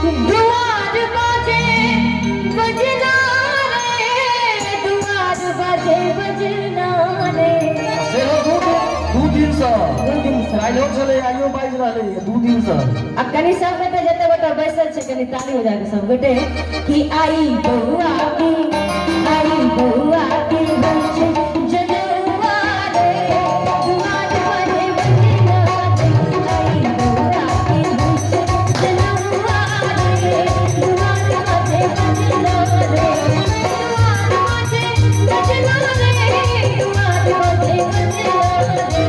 दुआर बाजे बजना रे, दुआर बाजे बजना रे। सेहो 2 दिनसँ। 2 दिनसँ। काल्हिओ छलै, आइयो बाजि रहलै, 2 दिनसँ। आ कनि सब गोटे, जते गोटे बैसल छै, कनि ताली बजा के सब गोटे कि आई बउआ की, आई बउआ की होइ छै जनौआ रे, दुआर बाजे बजना रे। आई बउआ की होइ छै जनौआ रे, दुआर बाजे बजना रे, दुआर बाजे बजना रे, दुआर बाजे बजना रे,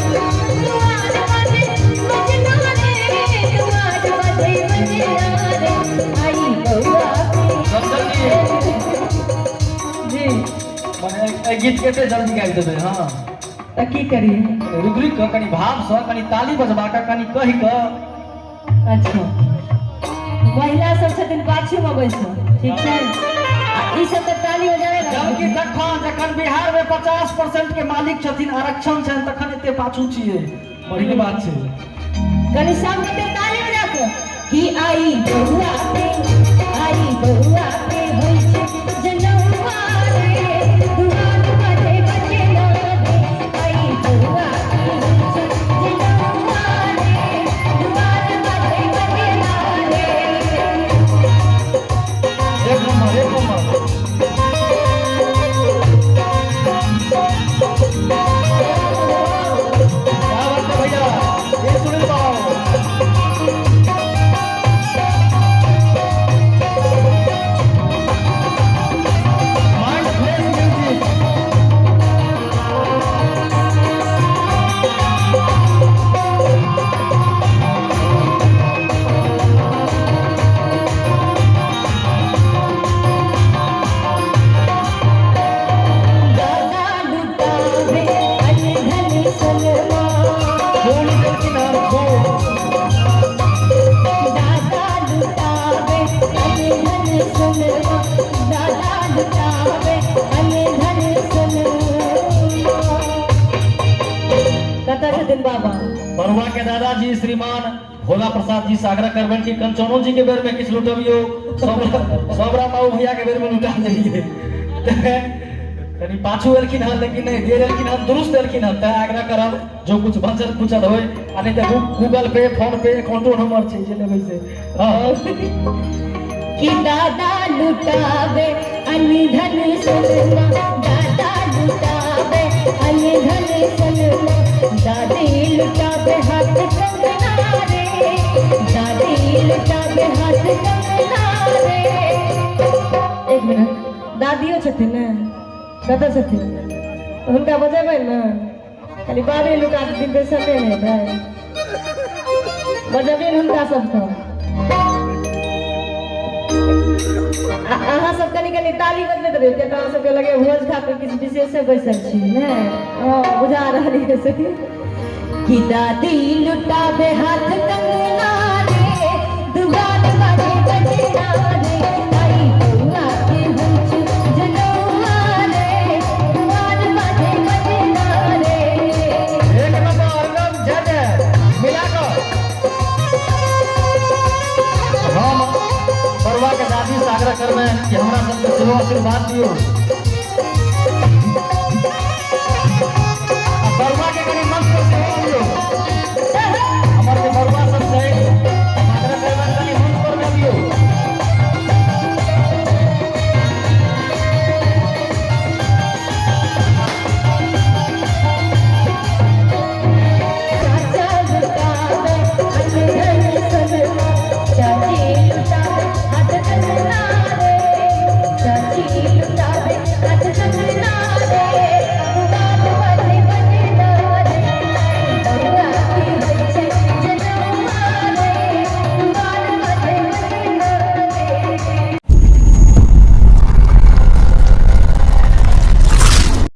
दुआर बाजे बजना रे, दुआर बाजे बजना रे, आई बउआ की। कंचन जी। जी। मने एहि गीत कते जल्दी गाबि देबै? हँ। तऽ की करिए? रुकि रुकि कऽ, कनि भावसँ, कनि ताली बजबा कऽ, कनि कहि कऽ। अच्छा, महिला सब छथिन पाछूमे बैसल, ठीक छै? आ ई सब तऽ ताली बजाबे। जबकि तखन जखन बिहारमे 50% के मालिक छथिन, आरक्षण छनि, तखन एते पाछू छियै। बढ़िया बात छै। कनि सब गोटे ताली बजा के कि आई बउआ के, आई बउआ के होइ छै जनौआ रे, दुआर बाजे बजना रे। आई बउआ के होइ छै जनौआ रे, दुआर बाजे बजना रे। एक नंबर, एक नंबर। क्या बात है भैया! ये सुनील बाबू। Mind fresh music. दादा लुटावे अनधन सोनमा। फूल देलखिन हन फूल। दादा लुटावे अनधन सोनमा, दादा लुटावे अनधन सोनमा। कतऽ छथिन बाबा? बरुआ के दादाजी श्रीमान भोला प्रसाद जी से आग्रह करबनि कि कंचनो जी के बेर में किछु लुटबियौ। सब सब राम बाबू भैया के बेर में लुटा देलियै। कनि पाछू एलखिन हन, लेकिन नहि देर एलखिन हन, दुरुस्त एलखिन हन। तैं आग्रह करब, जो कुछ बचल कुचल होय, आ नहि तऽ गूगल पे, फोन पे, अकाउंटो नंबर छै, जे लेबै से। हँ। कि दादा लुटावे अनधन सोनमा, दादा लुटावे अनधन सोनमा, दादी लुटावे हाथ कंगना रे, दादी लुटावे हाथ कंगना रे। एक मिनट, दादियो छथिन ने? कतऽ छथिन? हुनका बजेबै ने। खाली बाबे लुटा देथिन तऽ समय नहि हेतै। बजबियन हुनका सबके। आ अहाँ सब कनि कनि ताली बजबैत रहियौ, किया तऽ अहाँ सबके लगे भोज खा कऽ किछु विशेषे बैसल छी ने। हँ, बुझा रहल यऽ से कि दादी लुटाबे हाथ कंगना रे, दुआर बाजे बजना रे। आई बउआ के होइ छै जनौआ रे, दुआर बाजे बजना रे। एक नंबर, एकदम जय जय मिला कऽ। हम बरुआ के दादी से आग्रह करबनि कि हमरा सबके सेहो आशीर्वाद दियौ।